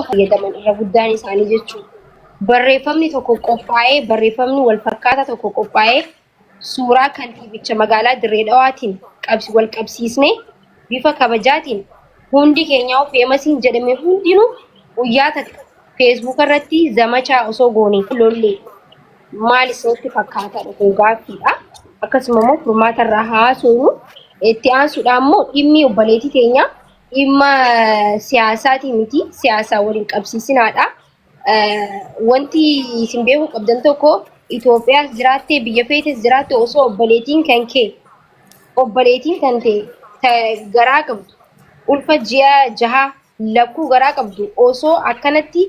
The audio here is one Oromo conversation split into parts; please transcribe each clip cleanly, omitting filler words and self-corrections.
Fayyadaman irra guddaan isaanii jechuudha. Barreeffamni tokko qophaa'ee, barreeffamni wal fakkaataa tokko qophaa'ee, suuraa kantiibicha magaalaa Dirree Dhawaatiin wal qabsiisnee, bifa kabajaatiin hundi keenyaa famousiin jedhame hundinuu guyyaa takka Facebook irratti zamachaa osoo goone lollee maal isinitti fakkaata? Kun gaaffiidha. Akkasuma immoo furmaata irraa haasofnu. Itti aansuudhaan immoo dhimmi obboleettii teenyaa dhimma siyaasaatii miti, siyaasaa waliin qabsiisinaadha. Wanti isin beekuu qabdan tokko, Itoophiyaas jiraattee, biyya feetes jiraatte, osoo obboleettiin kan kee, obboleettiin kan ta'e garaa qabdu, ulfa ji'a 6, lakkuu garaa qabdu osoo akkanatti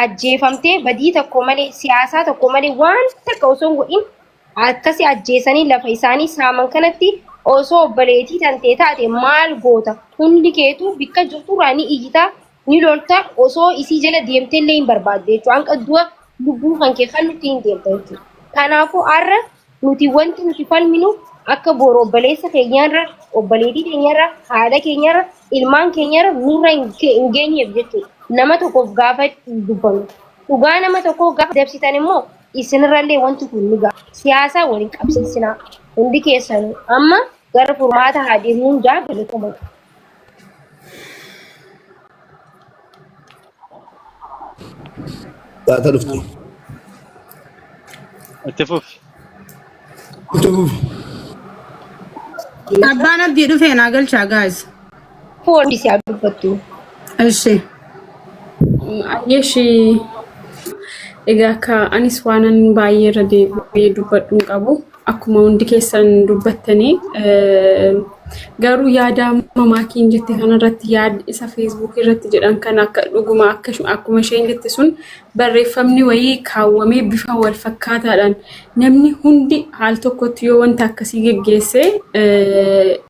ajjeefamtee, badii tokko malee, siyaasaa tokko malee, waan takka osoo hin godhin akkasi ajjeesanii lafa isaanii saaman kanatti, osoo obboleettii tantee taate maal goota? Hundi keetuu bikka jirturraa ni iyyitaa, ni lolta. Osoo isii jala deemtee illee hin barbaadde jechuudha. Hanqa du'a lubbuu kan kee kan nuti hin deemta jechuudha. Kanaafuu har'a nuti wanti nuti falminu akka boru obboleessa keenyarra, obboleettii keenyarra, haadha keenyarra, ilmaan keenyarra nurra hin geenyeef jechuudha. Nama tokkoof gaafa dubbannu, dhugaa nama tokkoo gaafa dabsitan immoo isinirrallee wanti kun ni ga'a. Siyaasaa waliin qabsiisinaa hundi keessanuu. Amma gara furmaata haa deemnuun jaa. Galatoomaa. Taata dhufte. Itti fufi. Itti fufi. Abbaan abdii dhufee naa galchaa, guys. Foon si haa dubbattu. Ishi. Ayyeeshi, egaa akka anis waanan baay'ee irra deebi'ee dubbadhu hin qabu. Akkuma hundi keessan dubbattanii, garuu yaada mamaakiin jette kanarratti, yaada isa Facebook irratti jedhan kan akka dhuguma akka akkuma isheen jette sun barreeffamni wayii kaawwamee bifa wal fakkaataadhaan namni hundi haal tokkotti yoo wanta akkasii geggeesse,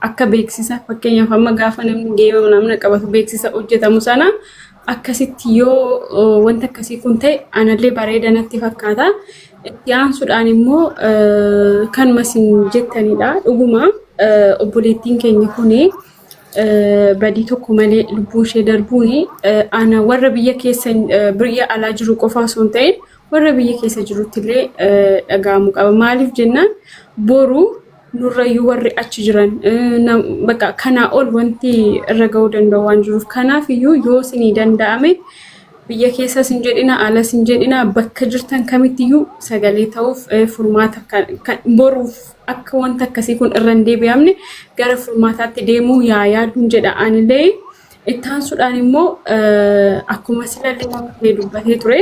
akka beeksisa, fakkeenyaaf amma gaafa namni geema namni qabatu beeksisa hojjetamu sana, akkasitti yoo wanta akkasii kun ta'e anallee bareeda natti fakkaata. Itti aansuudhaan immoo kanuma isin jettanidha. Dhuguma obboleettiin keenya kuni badii tokko malee lubbuu ishee darbuun ana warra biyya keessa, biyya alaa jiru qofa osoo hin ta'in warra biyya keessa jirutti illee dhaga'amuu qaba. Maaliif jennaan, boru nurrayyuu warri achi jiran bakka kanaa ol wanti irra ga'uu danda'u waan jiruuf, kanaaf iyyuu yoo isinii danda'ame, biyya keessas hin jedhina, alas hin jedhina, bakka jirtan kamittiyyuu sagalee ta'uuf, furmaata boruuf akka wanta akkasii kun irra hin deebi'amne gara furmaataatti deemuu yaa yaaduun jedha anillee. Itti aansuudhaan immoo akkuma silallee namni dubbatee ture,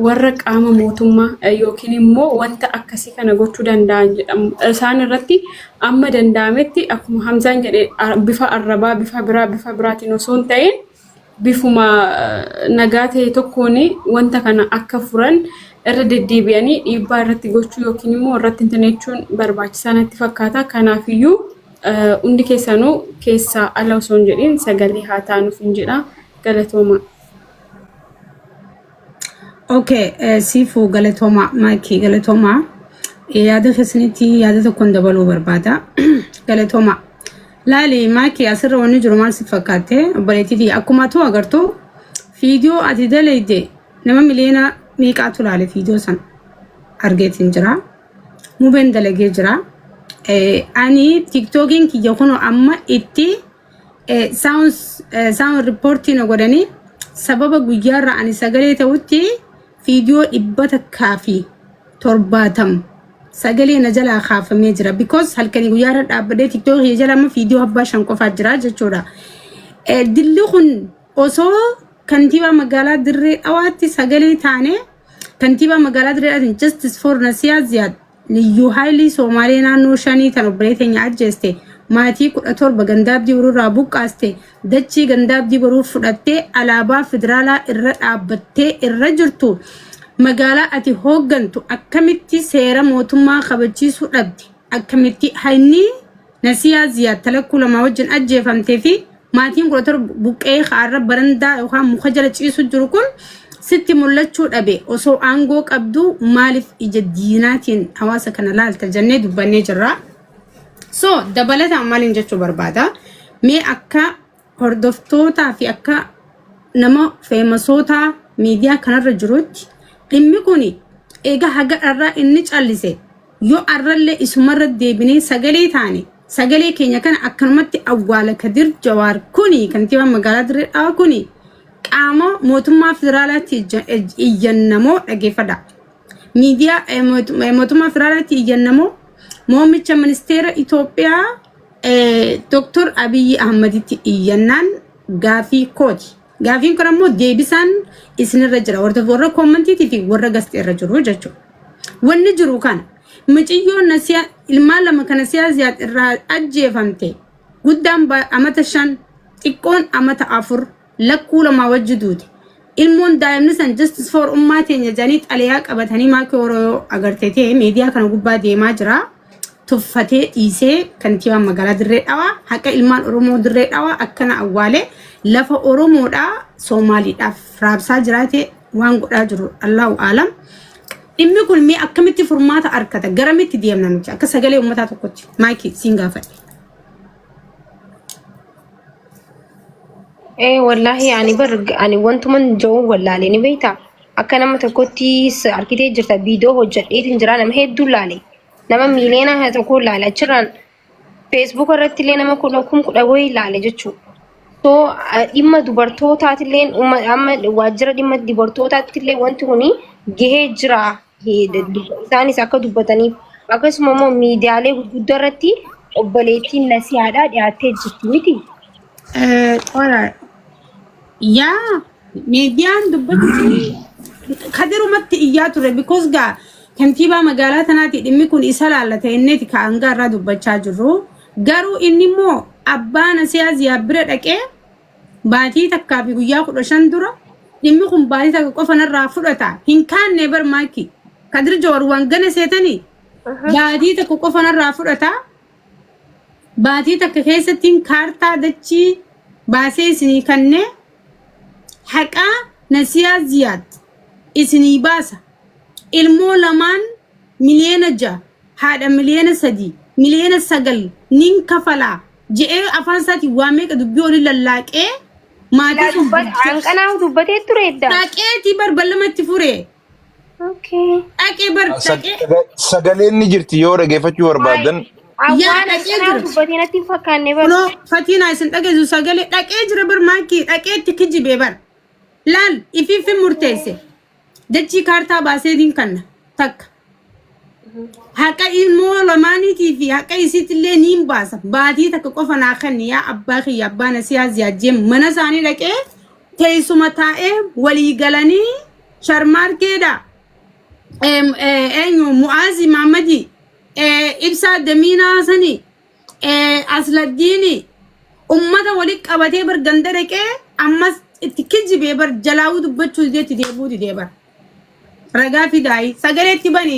warra qaama mootummaa yookiin immoo wanta akkasii kana gochuu danda'an jedhamu isaan irratti amma danda'ametti, akkuma Hamzaan jedhe, bifa arrabaa, bifa biraa, bifa biraatiin osoo hin ta'in, bifuma nagaa ta'e tokkoon wanta kana akka furan irra deddeebi'anii dhiibbaa irratti gochuu yookiin immoo irratti hintaneechuun barbaachisaa natti fakkaata. Kanaafiyyuu hundi keessanuu keessaa ala osoo hin jedhin sagalee haa taanuuf hin jedha. Galatooma. Okay, siifuu galatooma, maakii galatooma. Yaada keessanitti yaada tokkoon dabaluu barbaada. Galatooma. Laali maakii, asirra wanni jiru maal si fakkaatte? Obboleettii, akkuma tu agartu, viidiyoo ati dalayde nama miliyoona meeqaatu laale, viidiyoo san argeetiin jira. Mubeen dalagee jira. Ani TikTokiin kiyya kun amma itti sound reportii na godhanii, sababa guyyaarra ani sagalee ta'utti viidiyoo 170 sagalee na jalaa kaafamee jira. Because halkanii guyyaarra dhaabbadhee TikTokii jala amma viidiyoo abbaa shan qofaa jira jechuudha. Dilli kun osoo kantiibaa magaalaa Dirree Dhawaatti sagalee taane, kantiibaa magaalaa Dirree Dhawaatiin "Justice for Nasiyaa Ziyaad, liyyuu haayilii Soomaalee naannoo shanii tan obbolee teenya ajjeeste, maatii 17 gandaabdii boruurraa buqqaaste, dachii gandaabdii boruu fudhattee alaabaa federaalaa irra dhaabbattee irra jirtu, magaalaa ati hooggantu akkamitti seera mootummaa kabachiisuu dhabde? Akkamitti hayni Nasiyaa Ziyaad talakkuu lamaa wajjin ajjeefamtee fi maatiin 17 buqqee kaarra barandaa yookaan muka jala ciisu jiru kun sitti mul'achuu dhabe? Osoo aangoo qabdu maaliif ija diinaatiin hawaasa kana laalta?" jennee dubbannee jirra. So dabalataan maaliin jechuu barbaada? Mee akka hordoftootaa fi akka nama feemasoota miidiyaa kanarra jirutti dhimmi kun eega haga irraa inni callise, yoo arrallee isumarra deebinee sagalee taane, sagalee keenya kana akkanumatti awwaala. Kadir Jawaar kuni, kantiibaan magaalaa Dirree Dhawaa kuni, qaama mootummaa federaalaatti iyyannamoo, dhageeffadha. Miidiyaa mootummaa federaalaatti iyyannamoo, muummicha ministeera Itoophiyaa Dr. Abiyyi Ahmaditti iyyannaan gaafii kooti. Gaafiin kun ammoo deebisaan isinirra jira. Warra commentiitii fi warra gasteerra jiru jechuudha. Wanni jiru kana, mucayyoon Nasiyaa ilmaan lama kana siyaa irraa ajjeefamte, guddaan amata 5, xiqqoon amata 4, lakkuu lamaa wajji duute. Ilmoon daa'imni san "Justice for ummaa teenya" jedhanii xalayaa qabatanii maakii yeroo agartee ta'e miidiyaa kana gubbaa deemaa jira. Tuffatee dhiisee kantiibaan magaalaa Dirree Dhawaa haqa ilmaan Oromoo Dirree Dhawaa akkana awwaalee lafa Oromoodhaa Soomaaliidhaaf raabsaa jiraate waan godhaa jiru Allahu aalam. Dhimmi kun mee akkamitti furmaata argata? Garamitti deemna nuti akka sagalee uummataa tokkotti? Maayikii siin gaafadhe. Ee wallaahi, ani bar ani wantuman ja'uun wallaalee ni beektaa. Akka nama tokkotti argitee jirta, viidiyoo hojjedheetiin jira, nama hedduu laale. Nama miiliyoona 1 laale, achirraan Facebook irratti illee nama 10,000 wayii laale jechuudha. So dhimma dubartootaatillee amma waajjira dhimma dubartootaatti illee wanti kuni gahee jira. Isaanis akka dubbataniif, akkasuma immoo miidiyaalee gurguddoo irratti obboleettiin Nasihaadhaa dhiyaattee jirti miti. Qola yaa miidiyaan dubbachuu kadirumatti iyyaa ture, because gaa kantiibaa magaalaa tanaati, dhimmi kun isa laallata inneeti ka hanga irraa dubbachaa jirru. Garuu inni immoo abbaa Nasiyaa Ziyaa bira dhaqee baatii takkaa fi guyyaa 15 dura dhimmi kun baatii takka qofa narraa fudhata hin kaanne bar. Maaki, Kadir Jawar waan gana seetanii baatii tokko qofa narraa fudhata, baatii takka keessatti kaartaa dachii baasee isinii kannee haqaa Nasiyaa Ziyaad isinii baasa, ilmoo lamaan miliyoona 6, haadha miliyoona 3, miliyoona 9 nin kafalaa je'ee afaan isaatiin waa meeqa dubbii olii lallaaqee maatii sun Hanqanaa dubbatee ture edda. Dhaqeetii bar ballamatti fure. Dhaqee bar dhaqee. Sagaleen ni jirti yoo dhageeffachuu barbaadan. Yaa Waan dhaqee hanqanaa jira. dubbatee natti hin fakkaanne bar. Kunoo Fatiinaa isin dhageessu sagalee dhaqee jira bar. Maakii, dhaqee itti kijibee bar. Laal, ifiifin murteesse. Dachii kaartaa baaseetiin kanna takka. Haqa ilmoo lamaaniitii fi haqa isiitillee niin baasa. Baatii takka qofa naa kenni yaa abbaa kiyya, abbaa Nasiyaa Ziyaajjee mana isaanii dhaqee teessuma taa'ee walii galanii Sharmaarkeedha. Eenyu, Mu'aazi Mahammadii, Ibsaa Damiinaa sanii, Asladdiini ummata walitti qabatee bar ganda dhaqee ammas itti kijibee bar, jalaawuu dubbachuu didee itti deebi'uu didee bar. Ragaa fidaayi sagaleetti bani,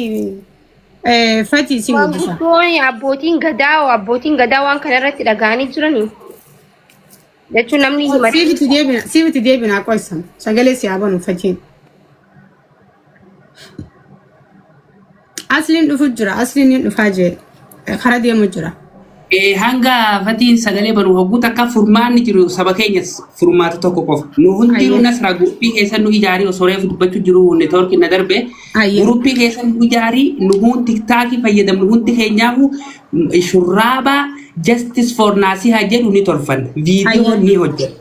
fatii si guddisa. Maanguddoon abbootiin gadaa waan kana irratti dhaga'anii jiranii. Jechuun namni himate. Siif itti deebina, siif itti deebina, qoysan sagalee si haa banu fatiin. Asliin dhufu jira, asliin ni dhufaa jee kara deemu jira. Hanga fatiin sagalee banu, hogguu takka furmaanni jiru saba keenya furmaata tokko qofa. Nu hundinuu Nasraa guruppii keessa nu ijaarii, osoo reefu dubbachuu jiru networkiin na darbe. Guruppii keessa nu ijaarii, nu hundi TikTokii fayyadamnu hundi keenyaafu shurraaba "Justice for Nasiha" jedhu ni tolfanna. Viidiyoo ni hojjenna.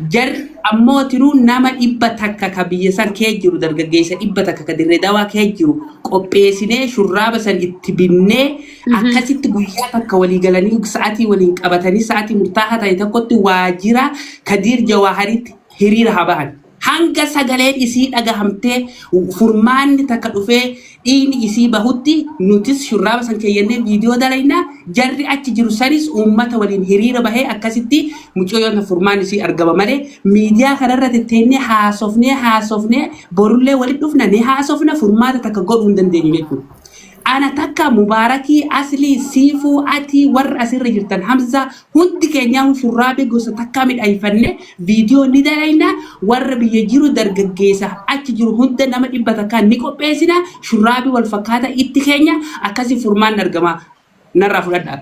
Jarri ammoo tiruu nama 100 ka biyya san kee jiru, dargaggeessa 100 ka Dirree Dawaa kee jiru qopheessinee, shurraaba san itti binnee, akkasitti guyyaa takka walii galanii, sa'atii waliin qabatanii, sa'atii murtaa'aa ta'e tokkotti waajjira Kadiir Jawaaharitti hiriira haa bahan. Hanga sagaleen isii dhagahamtee furmaanni takka dhufee dhiigni isii bahutti nutis shurraaba san keeyyannee viidiyoo dalaynaa, jarri achi jiru sanis uummata waliin hiriira bahee akkasitti mucayyoon furmaanni isii argama malee, miidiyaa kanarra tetteennee haasofnee haasofnee borullee walitti dhufna ni haasofna, furmaata takka godhuu hin dandeenyu jechuudha. Ana takka Mubaarakii, Aslii, Siifuu, Atii, warra asirra jirtan, Hamzaa, hundi keenyaa shurraabii gosa takkaa midhaayfanne viidiyoo ni dalayna. Warra biyya jiru, dargaggeessa achi jiru hunda nama 100 ni qopheessina, shurraabii wal fakkaataa itti keenya, akkasii furmaan argama, narraa fudhadhaa.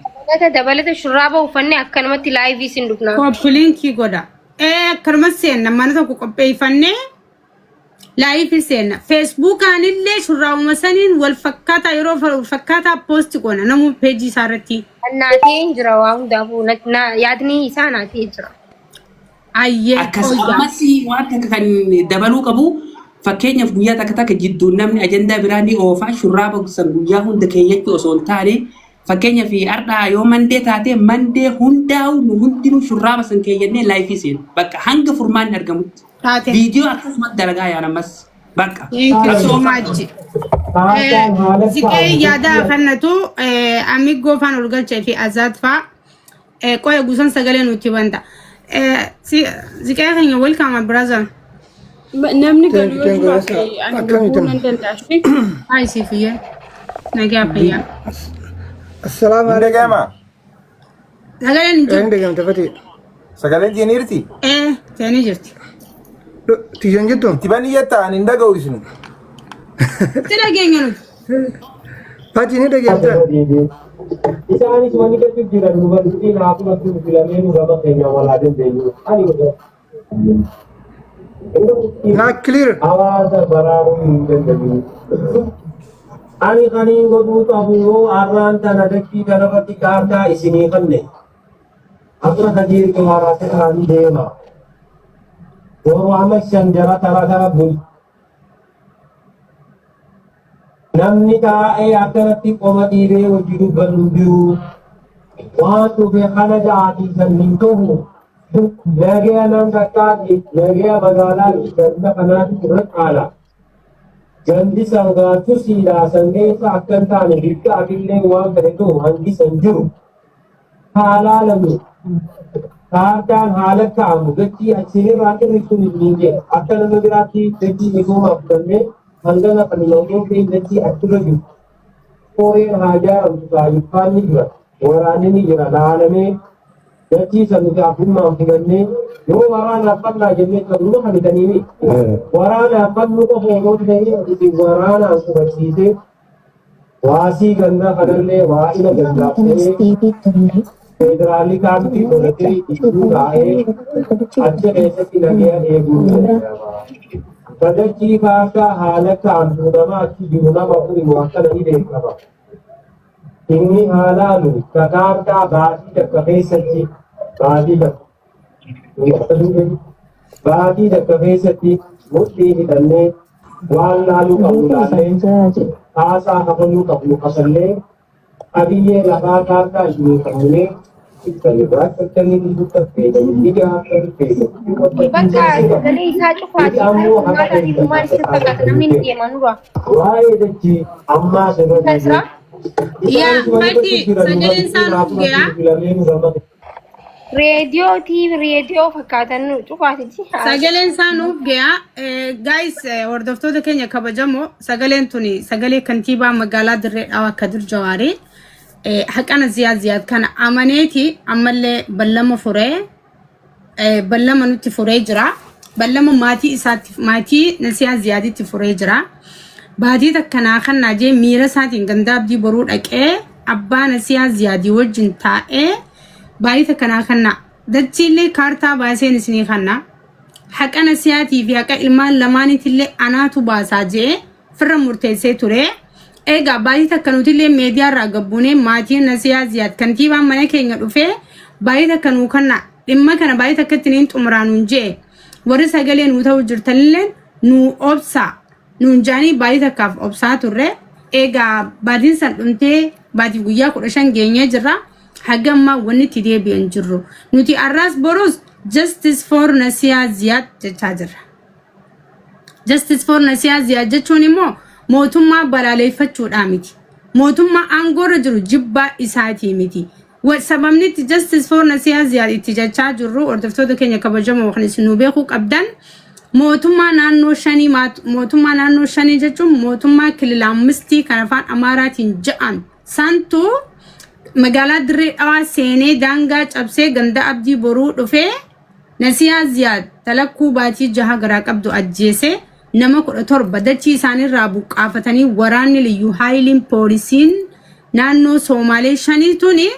Dabalata shurraaba uffannee akkanumatti live isin dhufna. Copy linkii godha. Akkanuma seenna, mana tokko qopheeffannee live seenna. Facebookaanillee shurraabuma saniin wal fakkaataa, yeroo wal fakkaataa post goona namuu page isaa irratti. Naatee hin jira, waa hundaafuu yaadni isaa naatee jira. Ayyee. Akkas ammas waan takka kan dabaluu qabu, fakkeenyaaf guyyaa takka takka jidduun namni ajandaa biraa ni oofa. Shurraaba san guyyaa hunda keeyyachuu osoo hin taane, fakkeenyaaf har'aa yoo Monday taate, Monday hundaa'u nu hundinuu shurraaba san keeyyannee live seenu bakka hanga furmaanni argamutti. Taate. Viidiyoo akkasumas dalagaa yaan ammas bakka. Thank you so much. Ziqee yaada kannatu amigoo faan ol galchee fi azaad faa qoya guusan sagalee nuti banta. Ziqee keenya, welcome my brother. Namni galu yoo Thank you, jiraate ani Akkamitti? gabuu nan danda'a. Hi sifiyyee. Nagaa fayyaa. Assalaamu Hin alaikum. dhaga'amaa? Sagaleen hin jiru. Hin dhaga'amte Fatii. Sagaleen jiiniirti? Eh, seenii jirti. Tiyyan jettu? Itti banii jettaa, ani hin dhaga'u isin. Si dhageenya nuti. Fatii, ni dhaga'amte? Isaanis wanni gadi jiran nu barsiisii naafuma jiru filamee nu gama keenya walaa dandeenyu. Ani Naa clear. Hawaasa baraaruu hin dandeenyu. Ani kaniin godhuu qabu yoo har'aan tana dachii kanarratti kaartaa isinii kanne. Har'a Kadir Jawaaraa ta'anii deema. Yeroo amma shan jara tara tara bul. Namni taa'ee akkanatti qoma dhiibee hojii dubbannu hin jiru. Waan dhufe kana ja'aatii san hin ta'u. Nagaya nam takkaati, nagaya magaalaa ganda kanaati irra caala. Gandi sangaatu siidhaa san keessa akka hin taane bikka atillee waan fedhe ta'u hangi san jiru. Haa laalamu. Kaartaan haala kaa'amu dachii asinirraa xirrisuun hin jedha. Akka nama biraatti dachii misoomaaf fudhannee hangana kan hin dachii achirra jiru. Koreen haa ijaaramtu, saayiffaan ni jira. Waraanni ni jira. Laalamee dachii san nuti abbummaan fudhannee yoo waraanaaf fannaa jennee qabnu kan bitanii waraanaaf fannu qofa osoo hin ta'in isin waraanaan qubachiisee waasii gandaa kanallee waa'ina gandaaf ta'ee federaalii kaampii godhatee gidduu taa'ee achi keessatti nagaya eeguu ni danda'ama. Badachii kaartaa haala kaa'amtu nama achi jiru nama urimu akkana ni beekama. Inni haalaalu ka kaartaa baatii takka keessatti baatii takka keessatti mudhii hidhannee waan laaluu qabnu laallee, haasaa kafaluu qabnu kafallee, qabiyyee lafaa kaartaa isinii qabnee Bakka sagalee isaa cufaati. Furmaataatiif maal isin fakkaata? Namni ni deema nurra. Waa'ee dachii ammaa sirra Isra? Yaa, Fati, sagaleen isaa nuuf gahaa? Reediyoo reediyoo fakkaatan cufaatiti. Sagaleen isaa nuuf gahaa. Guys, hordoftoota keenya kabajamoo, sagaleen tuni sagalee kantiibaa magaalaa Dirree Dhawaa Kadir Jawaarii. Haqana Ziyaad Ziyaad kana amaneeti ammallee ballama furee ballama nutti furee jira. Ballama maatii isaatti, maatii Nasiyaa Ziyaaditti furee jira. Baatii takkanaa kannaa jee miira isaatiin ganda Abdii Boruu dhaqee abbaa Nasiyaa Ziyaadii wajjin taa'ee baatii takkanaa kannaa dachiillee kaartaa baaseen isinii kannaa. Haqa Nasiyaatii fi haqa ilmaan lamaaniitillee anaatu baasaa jee firra murteessee ture. Egaa baatii takka nutillee miidiyaarraa gabbuunee maatiin Nasiyaa Ziyaad kantiibaan mana keenya dhufee baatii takka nuu kanna, dhimma kana baatii takkatti niin xumuraa nuun jee, warri sagalee nuu ta'u jirtanillee nuu obsaa nuun jaanii baatii takkaaf obsaa turre. Egaa baatiin san dhumtee baatii guyyaa 15 geenyee jirra. Haga ammaa wanni itti deebi'an jirru. Nuti arraas borus justice for Nasiyaa Ziyaad jechaa jirra. Justice for Nasiyaa Ziyaad jechuun immoo mootummaa balaaleffachuudhaa miti. Mootummaa aangoorra jiru jibbaa isaatii miti. Sababni itti justice for Nasiyaa Ziyaad itti jechaa jirru, hordoftoota keenya kabajamoo, kan isin nu beekuu qabdan, mootummaa naannoo shanii, mootummaa naannoo shanii jechuun mootummaa kilila ammistii kan afaan Amaaraatiin ja'an santu magaalaa Dirree Dhawaa seenee daangaa cabsee ganda Abdii Boruu dhufee Nasiyaa Ziyaad talakkuu baatii 6 garaa qabdu ajjeese, nama 17 dachii isaaniirraa buqqaafatanii waraanni liyyuu haayiliin poolisiin naannoo Soomaalee shanii tuni.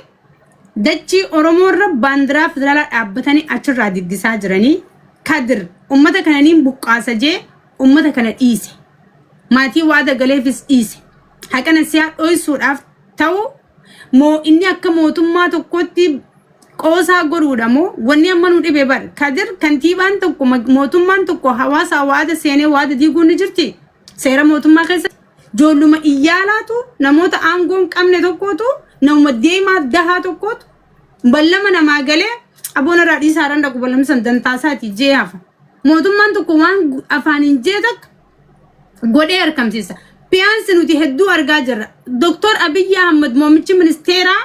Dachii Oromoo irra baandiraa federaalaa dhaabbatanii achirraa diggisaa jiranii. Kadir ummata kana niin buqqaasa jee ummata kana dhiise. Maatii waada galeefis dhiise. Haqa Nasiyaa dhoysuudhaaf ta'u moo inni akka mootummaa tokkotti qoosaa godhuudha moo wanni amma nu dhibe bar Kadir kantiibaan tokko mootummaan tokko hawaasaa waada seenee waada diiguun ni jirti. Seera mootummaa keessa joolluma iyyaalaatu namoota aangoo hin qabne tokkootu namuma deemaa dahaa tokkootu ballama namaa galee aboon irraa dhiisaa irraan dhaqu ballamni san dantaasaati jee hafa. Mootummaan tokko waan afaaniin jee takka godhee argamsiisa. Piyaansi nuti hedduu argaa jirra. Doktor Abiyyi Ahmad muummichi ministeeraa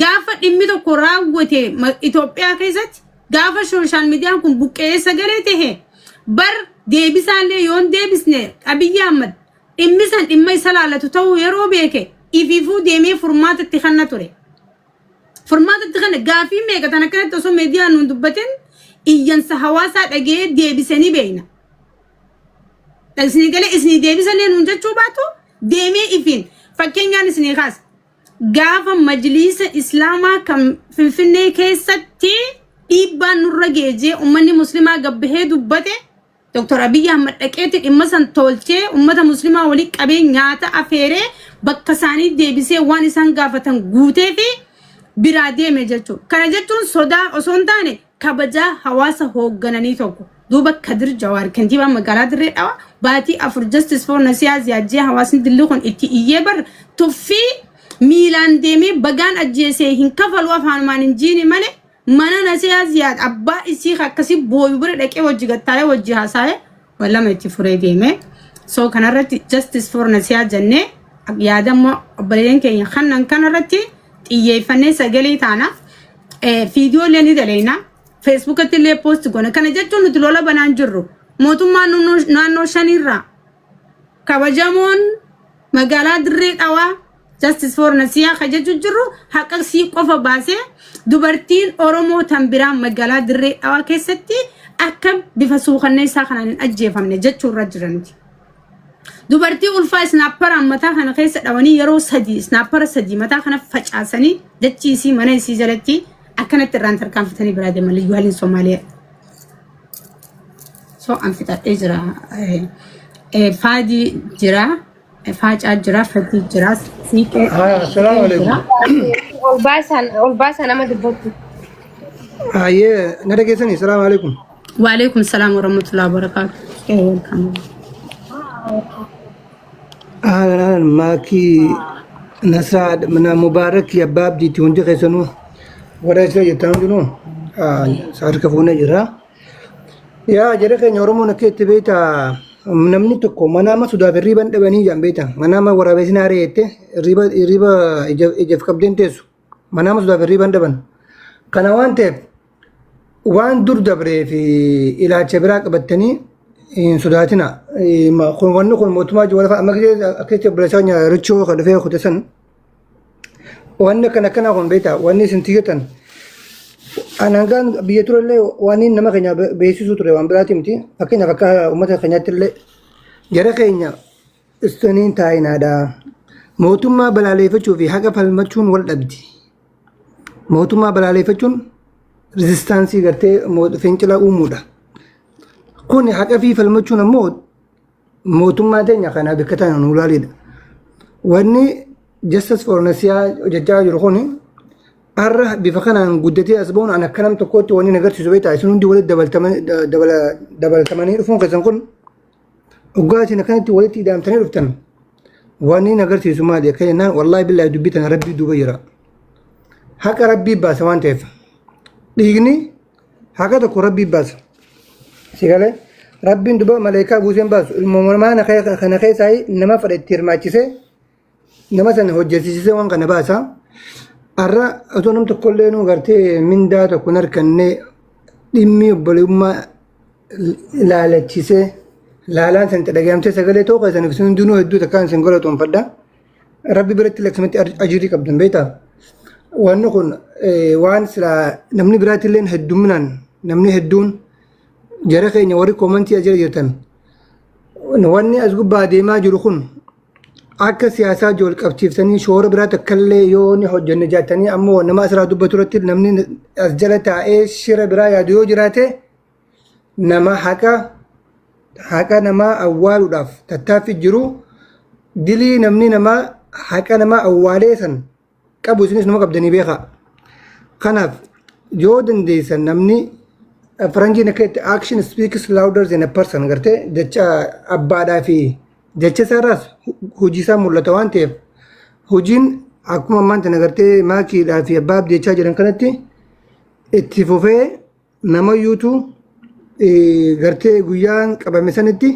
gaafa dhimmi tokko raawwate Itoophiyaa keessatti gaafa sooshaal miidiyaan kun buqqa'ee sagalee tahe bar deebisaallee yoon deebisne Abiyyi Ahmad dhimmi san dhimma isa laalatu ta'uu yeroo beeke ifiifuu deemee furmaata itti kanna ture. Furmaata itti kanna gaafii meeqa tan akkanatti osoo miidiyaan nuun dubbatin iyyansa hawaasaa dhaga'ee deebisanii beekna. Isinii galee isinii deebisallee nuun jechuu baatu deemee ifiin fakkeenyaan isinii kaasa. Gaafa majliisa Islaamaa kan Finfinnee keessatti dhiibbaan nurra geejee uummanni muslimaa gabbahee dubbate Dr. Abiyyi Ahmad dhaqeetti dhimma san tolchee uummata muslimaa walii qabee nyaata afeeree bakka isaanii deebisee waan isaan gaafatan guutee fi biraa deeme jechuudha. Kana jechuun sodaa osoo hin taane kabajaa hawaasa hooggananii tokko. Duuba Kadir Jawaar kantiibaa magaalaa Dirree Dhawaa baatii 4 Justice for Nasiyaa Ziyaad jee hawaasni dilli kun itti iyyee bar tuffii miilaan deemee bagaan ajjeesee hin kafalu afaanumaan hin jiini malee mana Nasiyaa Ziyaad abbaa isii akkasii booyu bira dhaqee wajji gattaa'ee wajji haasa'ee wallama itti furee deeme. So kanarratti Justice for Nasiyaa jennee yaadammoo obboleeyyan keenya kannan kanarratti xiyyeeffannee sagalee taana. Viidiyoo illee ni daleena. Feesbuukatti illee post goona. Kana jechuun nuti lola banaan jirru. Mootummaan naannoo shanirraa kabajamoon magaalaa Dirree Dhawaa Justice for Nasiyaa ka jechuu jirru haqa sii qofa baasee dubartiin Oromoo tan biraa magaalaa Dirree Dhawaa keessatti akka bifa suukanneessaa kanaan hin ajjeefamne jechuu irra jira nuti. Dubartii ulfaa isnaapparaan mataa kana keessa dhawanii yeroo sadii isnaappara sadii mataa kana facaasanii dachii isii mana isii jalatti akkanatti irraan tarkaanfatanii biraa deeman liyyuu haliin Somaaliyaa. So an fixadhee jira. Faadii jira. Faacaa jira. Fatii jira. Siiqee Haa, assalaamu alaikum. jira. Ol baasaa nama dubbattu. Hayyee, na dhageessanii, assalaamu alaikum. Waalaikum salaam warahmatullahi wabarakatuh. Welcome. Ahlan ahlan maakii Nasraa mana Mubaarak abbaa abdiitti hundi keessanuu warra isa jettan hundinuu harka fuunee jira. Yaa jara keenya Oromoon akka itti beekta namni tokko mana amma sodaaf hirriiba hin dhabanii jedhan beekta. Mana amma waraabessi na ari'eette hirriiba hirriiba ijaaf qabdeen teessu. Mana amma sodaaf hirriiba hin dhaban. Kana waan ta'eef waan dur dabree fi ilaalcha biraa qabattanii hin sodaatina. Kun wanni kun mootummaa wal amma akka itti obboleessaa keenya Richoo kan dhufee kute san wanni akkana akkanaa kun beektaa wanni isin tiyyatan an hangaan biyya turellee waan inni nama keenya beeksisuu ture waan biraati miti. Fakkeenyaaf akka uummata keenyaatti illee jara keenya istaniin taa'inaadha. Mootummaa balaaleffachuu fi haqa falmachuun wal dhabdi. Mootummaa balaaleffachuun resistance gartee fincila uumuudha. Kun haqa fi falmachuun ammoo mootummaa teenya kana bakka tana nu ilaalidha. Wanni Justice for Nasiyaa hojjechaa jiru kun har'a bifa kanaan guddatee as ba'uun an akka nam tokkootti wanni agarsiisu beektaa isin hundi walitti dabaltamanii dhufuun keessan kun dhugaa isin akkanatti walitti hidhamtanii dhuftan wanni agarsiisu maali akka jennaan wallaahi billaahi dubbii tana rabbii duuba jira. Haqa rabbii baasa waan ta'eef dhiigni haqa tokko rabbii baasa. Si galee rabbiin duba maleekaa buuseen baasu ilmoo namaa kana keessaa nama fedhe itti hirmaachisee nama sana hojjechiisee waan kana baasa. Har'a otoo nam tokkollee nu gartee mindaa tokko hin harkanne dhimmi obbolummaa ilaalachisee laalaan san itti dhagayamtee sagalee ta'uu keessaniif isin hundinuu hedduu takkaan isin galatoonfadha. Rabbi biratti laksimatti ajirii qabdan beektaa. Wanni kun waan silaa namni biraatti illee heddumminaan namni hedduun jara keenya warri comment ajira jirtan wanni as gubbaa deemaa jiru kun Akka siyaasaa wal qabsiiftanii shoora biraa takkallee yoo ni hojjenne jaattanii, ammoo nama asirraa dubbatu irratti namni as jala taa'ee shira biraa yaadu yoo jiraate, nama haqa namaa awwaaluudhaaf tattaaffii jiru, dilii namni namaa haqa namaa awwaalee san qabu isinis nama qabdanii beekaa. Kanaaf yoo dandeessan, namni faranjiin akka itti "action speaks louder than a person" gartee, jecha abbaadhaa fi jecha isaarraas hojii isaa mul'ata waan ta'eef, hojiin akkuma ammaan tana gartee maakiidhaa fi abbaa abdii jechaa jiran kanatti itti fufee, nama yuutu gartee guyyaan qabame sanitti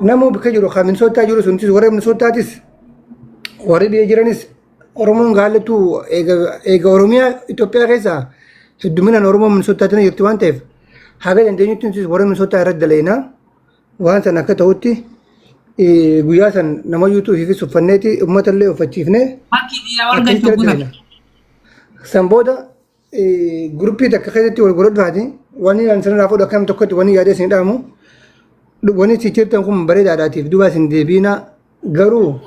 nama bakka jiru kan Minisootaa jiru suntis, warra Minisootaatis, warri biyya jiranis, Oromoon gaallattu eega Oromiyaa Itoophiyaa keessaa hedduminaan Oromoo Minisootaa jirti waan ta'eef, haga dandeenyutti nutis warra Minisootaa irratti dalaynaa. Waan san akka ta'utti guyyaa san nama yuutuu ofiifis uffanneeti uummata illee uffachiifnee Bakki dhiiraa wal akkasitti galchuu irratti guutan. dalaynaa. San booda guruppii takka keessatti wal godhadhaati wanni ani sanarraa fuudhu akkam tokkotti wanni yaadee isin dhaamu, wanni si jirtan kun bareedaadhaatiif duuba isin deebiina, garuu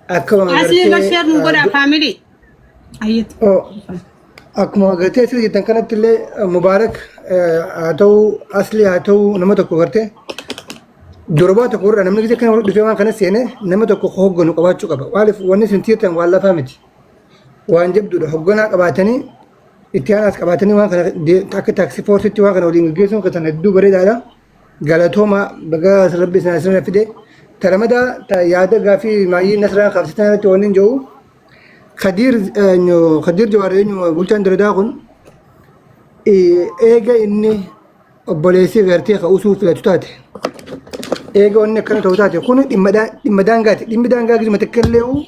akkuma Asli irra gartee share nu godha family. Ayyatu. Oh, akkuma gartee asirra jirtan kanatti illee, Mubaarak haa ta'u, Asli haa ta'u, nama tokko gartee durbaa tokko irra namni gisee kana dhufee waan kana seene nama tokko hoogganu qabaachuu qaba. Maaliif, wanni isin tiirtan waan lafaa miti. Waan jabduudha. Hoogganaa qabaatanii, itti aanaas qabaatanii, waan kana akka task forceitti waan kana waliin gaggeessuun keessan hedduu bareedaadha. Galatooma, baga rabbi isin asirra fide. Talamadaa yaada gaafii maayyii Nasraan qabsiisan irratti wanni hin jiru. Kadiir Kadiir Jawaar eenyu, bulchaan diradaa kun, eega inni obboleessi gartee ka'usuu filatu taate, eega wanni akkana ta'u taate, kun dhimma daangaati. Dhimmi daangaa gisuma takka illee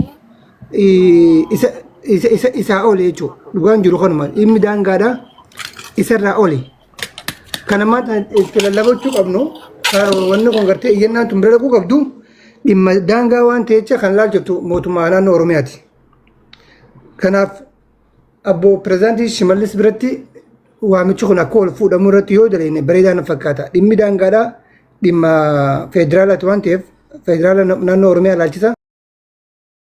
isa isa isa isaa oli jechuudha. Dhugaan jiru kanuma, dhimmi daangaadha isarraa oli. Kana maanta itti lallabachuu qabnu, wanni kun gartee iyyannaan tun bira dhaquu qabdu, dhimma daangaa waan ta'echa kan laalchiftu mootummaa naannoo Oromiyaati. Kanaaf abbo pirezidaantii Shimallis biratti waamichi kun akka ol fuudhamu irratti yoo daleene bareedaa na fakkaata. Dhimmi daangaadhaa dhimma federaalaati waan ta'eef, federaala naannoo Oromiyaa laalchisa.